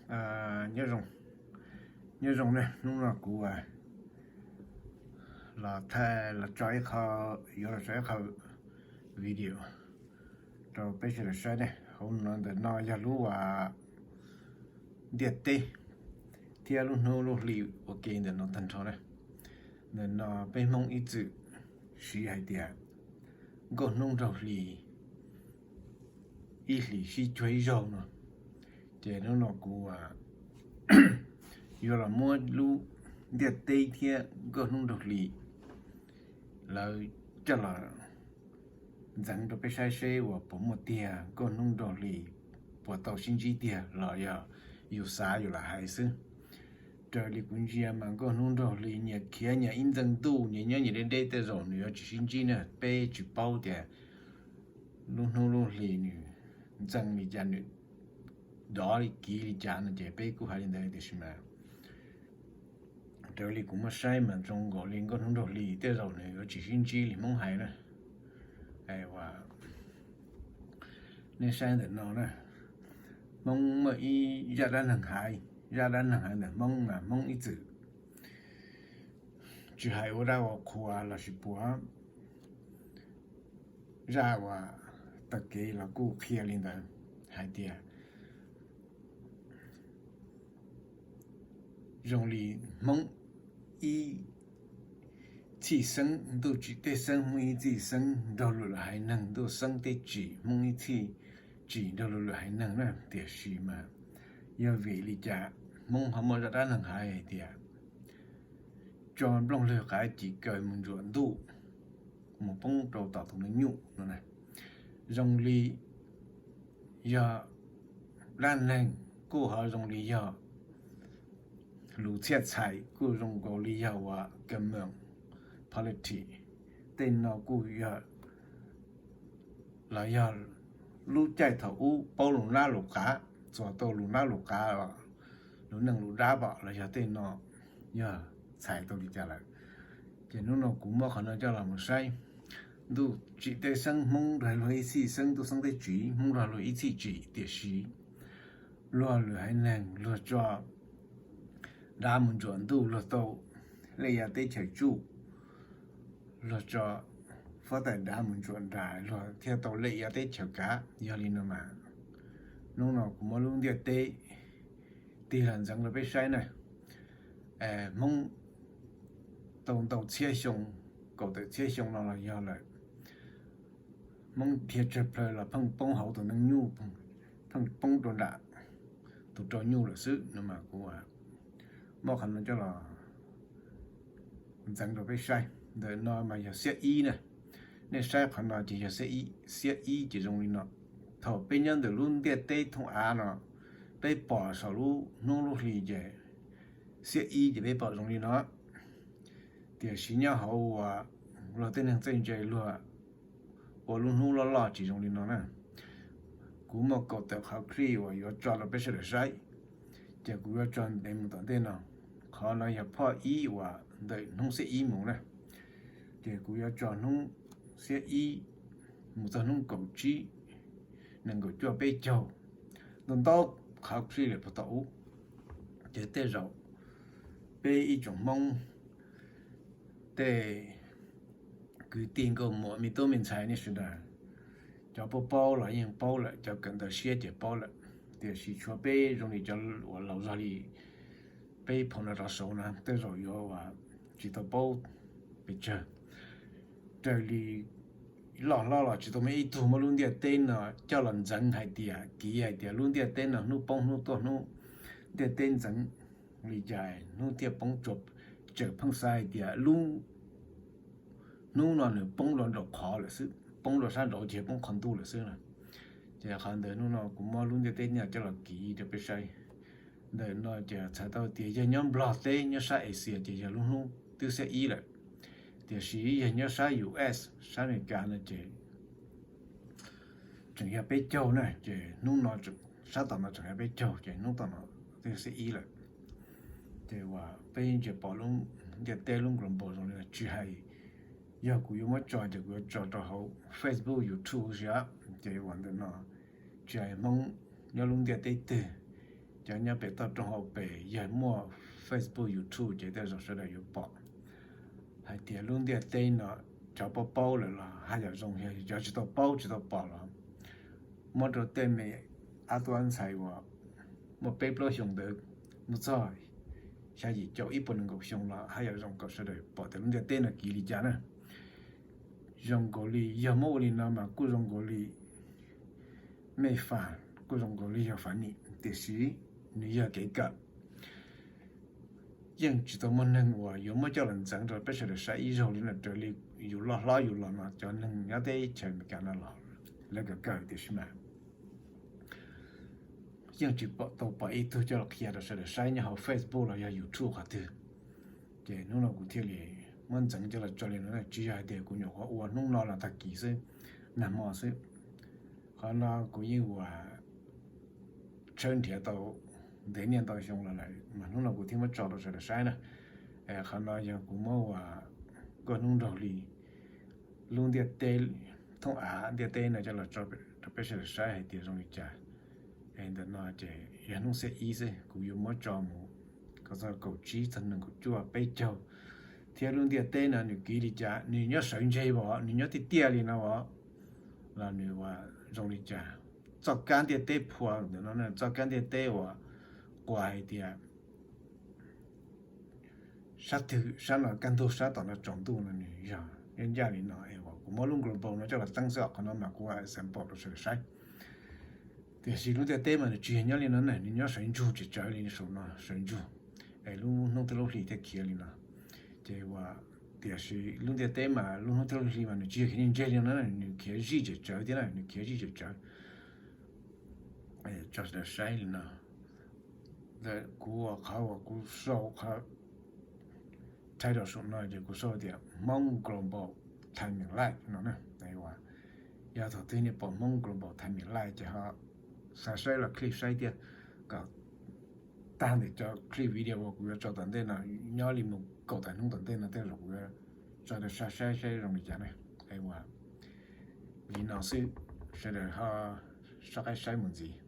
Nyob zoo, nyob zoo ne, hnub no kuv los thaij los tso ib qho, yuav los tso ib qho video rau peb sawv daws saib ne. Hauv no ntawm no yog lub ntiaj teb thiab lub hnub lub hli ua ke ntawm no tag nrho na. Ntawm no peb Hmoob ib txwm siv hais tias nkauj hnub nraug hli, ib hlis sib cuag ib zaug no. Ces hnub no kuv yuav los muab lub ntiaj teb thiab nkauj hnub nraug hli lawv coj los ntxeev rau peb saib seb uas puas muaj tiag, nkauj hnub nraug hli puas tau sib ntsib tiag los yog yus xav yus lam hais xwb. Raws li kuv ntsia mas nkauj hnub nraug hli nyias khiav nyias ib ntxeeg ntuj, nyias nyob nyias deb deb, tej zaum nws yuav tsis sib ntsib na. Peb tsis paub tias lub hnub lub hli nws ntxeev li cas, nws dov li kiv li cas no ces peb kuj hais li ntawd, tiam sis mas raws li kuv muab saib mas zoo nkaus li nkauj hnub nraug hli tej zaum nws yuav tsis sib ntsib li Hmoob hais na. Nej saib ntawm no na, Hmoob muaj ib zaj dab neeg hais, zaj dab neeg hais ntawm Hmoob mas Hmoob ib txwm tsis hais ua dab ua qhua lossis puas zaj uas taw kev los kuj qhia li ntawd hais tias zoo li Hmoob ib txhij xeeb, ntuj tsim tej xeeb Hmoob ib txhij xeeb nrog luag lwm haiv neeg, ntuj xeeb tej tsim Hmoob ib txhij tsim nrog luag lwm haiv neeg na. Tiam sis mas yog vim li cas Hmoob ho muaj zaj dab neeg hais hais tias tso nplooj lwg qav ci kaw mus ntsuam ntuj mus poob rau tom tus neeg nyuj no na? Zoo li yog dab neeg, kuj ho zoo li yog lus txhiaj txhais, kuj zoo nkaus li yog uas ka moos, politics, tej no kuj yog los yog lub caij thaum ub paub lus nab lus qav, txuas tau lus nab lus qav, lus neej lus dab pom los yog tej no yog txhais tau li cas lawm. Ces hnub no kuv muab qhov no coj los mus saib. Ntuj tsim tej xeeb Hmoob nrog luag ib txhij xeeb, ntuj xeeb tej tsim Hmoob nrog luag ib txhij tsim, tiam sis luag lwm haiv neeg luag tso dav mus ntsuam ntuj luag tau lej ya teb chaws tsuj, luag tso huab tais dav mus ntsuam nrais luag thiaj tau lej ya teb chaws kav. Yog li no mas hnub no kuv muab lub ntiaj teb tig los ntxeev rau peb saib na. Hmoob tau ntau txhiab xyoo, kaum tawm txhiab xyoo no los yog lawm, Hmoob dhia tsawg plaws los pheej poob hauv tus neeg nyuj, pheej poob rau nram tus rau nyuj lawm xwb no mas kuv muab qhov no coj los ntxeev rau peb saib. Ntawm no mas yog xiab ib na. Nej saib qhov no ces yog xiab ib ces zoo li no. Thaum peb nyob ntawm lub ntiaj teb thooj av no, peb pom saum lub hnub lub hli ces xiab ib ces peb pom zoo li no. Tiam sis nyob hauv uas luag tej neeg txawj ntse luag ua lub hnub loj loj tsis zoo li no na. Kuv muaj kaum tawm qhov clip uas yuav tso rau peb sawv daws saib, ces kuv yuav tso ntev mus tom ntej no. Qhov no yog phoj ib uas ntawm hnub xiab ib mus na, ces kuv yuav tso hnub xiab ib mus txog hnub kaum tsib, nees nkaum cuaj peb caug, ntau ntau qhov clip lawm puag tom ub. Ces tej zaum peb ib tsoom Hmoob tej kwv tij nkauj muam me tub me ntxhais nej sawv daws, cov paub paub los yeej paub lawm, cov kawm ntawv siab ces paub lawm, tiam sis tshuav peb zoo li cov uas laus zog li peb phaum no rov saud na tej zaum yuav uas tsis tau paub pes tsawg. Raws li loj hlob los tsis tau muaj ib tug muab lub ntiaj teb no coj los ntxeev hais tias kiv hais tias lub ntiaj teb no hnub poob hnub tuaj, hnub ntiaj teb ntxeev li cas hnub thiaj poob, tsuas tseem pheej xav hais tias lub hnub no nws poob rau nraum qhov lawm xwb, poob rau sab nraud ces poob qhov ntuj lawm xwb na. Ces qhov ntawd hnub no kuv muab lub ntiaj teb no coj los kiv rau peb saib. Ntawm no ces txhais tau tias yog nyob Nplog teb nyob sab Asia ces yog lub hnub twb xiab ib lawm, tiam sis yog nyob sab U S sab Amelikas no ces tseem yog peb caug na, ces hnub no sab tom no tseem yog peb caug ces hnub tom no twb xiab ib lawm. Ces uas peb ntsia pom lub ntiaj teb lub global zoo li no tsis hais, yog kuv yuav muab tso ces kuv yuav tso rau hauv Facebook, YouTube xwb, ces uas ntawm no tsis hais Hmoob nyob lub ntiaj teb twg, Cov nyob pem toj roob hauv pes yog muaj Facebook, YouTube ces tej zaum sawv daws yuav pom hais tias lub ntiaj teb no cov paub paub lawm los haj yam zoo, yog cov tsis tau paub tsis tau pom los muab rau tej me ab tub ab ntxhais uas muaj peb plaub xyoos ntawd mus txog xya yim caum ib puas nees nkaum xyoo los haj yam zoo kom sawv daws pom tias lub ntiaj teb no kiv li cas na. Zoo nkaus li yog muab ua li no mas kuj zoo nkaus li mej fas, kuj zoo nkaus li yog fas nim, tiam sis nws yog kev kawm. Yeej tsis tau muaj neeg uas yuav muab coj los ntxeev rau peb sawv daws saib ib zaug li no raws li yus loj hlob yus los no cov neeg nyob teb chaws Amelikas no los lawv kawm kawm tiam sis mas yeej tsis tau pom ib tug coj los qhia rau sawv daws saib nyob hauv Facebook los yog YouTube qhov twg. Ces hnub no kuv thiaj li muab ntxeev coj los tso li no, tsis yog hais tias kuv nyuam qhuav ua hnub no los tag kis xwb, nag hmo xwb. Qhov no kuv yeej ua tshawb nrhiav tau ntev niaj ntau xyoo los lawm mas hnub no kuv thiaj muab tso rau sawv daws saib na. Qhov no yog kuv muab ua nkauj hnub nraug hli lub ntiaj teb, thooj av ntiaj teb no coj los tso rau peb sawv daws saib hais tias zoo li cas. Ntawm no ces yog hnub xiab ib xwb, kuv yuav muab tso mus kom txog kaum tsib txog nees nkaum cuaj peb caug, thiab lub ntiaj teb no nws kiv li cas, nws nyob sawv ntseg as, nws nyob tiaj tiaj li no as, los nws ua zoo li cas. Txoj kab ntiaj teb phua ntawm no, txoj kab ntiaj teb uas qua hais tias sab twg sab no kaj ntug, sab tom no tsaus ntuj no nws yog ncaj li no es uas kuv muab lub global no coj los teeb xwb, qhov no mas kuv ua example rau sawv daws saib. Tiam sis lub ntiaj teb mas nws tsis yog nyob li no ne, nws nyob sawv ntsug tsis tsawv li saum no sawv ntsug, es lub hnub thiab lub hli thiaj khiav li no. Ces ua, tiam sis lub ntiaj teb mas lub hnub thiab lub hli mas nws tsis yog khiav ntseg li no, nws khiav zij tsis tsawv thiab na, nws khiav zij tsis tsawv. Tso sawv daws saib li no. Kuv ua qhov uas kuv sau qhov title saum no ces kuv sau tias Hmoob Global Timing Live no. Yog thaum twg nej pom Hmoob Global Timing Live ces ho xav saib los click saib tiag, kom tag ntawm cov clip video uas kuv yuav tso tom ntej no, nyob li mus kaum tawm hnub tom ntej no tej zaum kuv yuav tso rau sawv daws saib saib zoo li cas ne. Ua li no xwb, sawv daws ho soj qab saib mus ntxiv.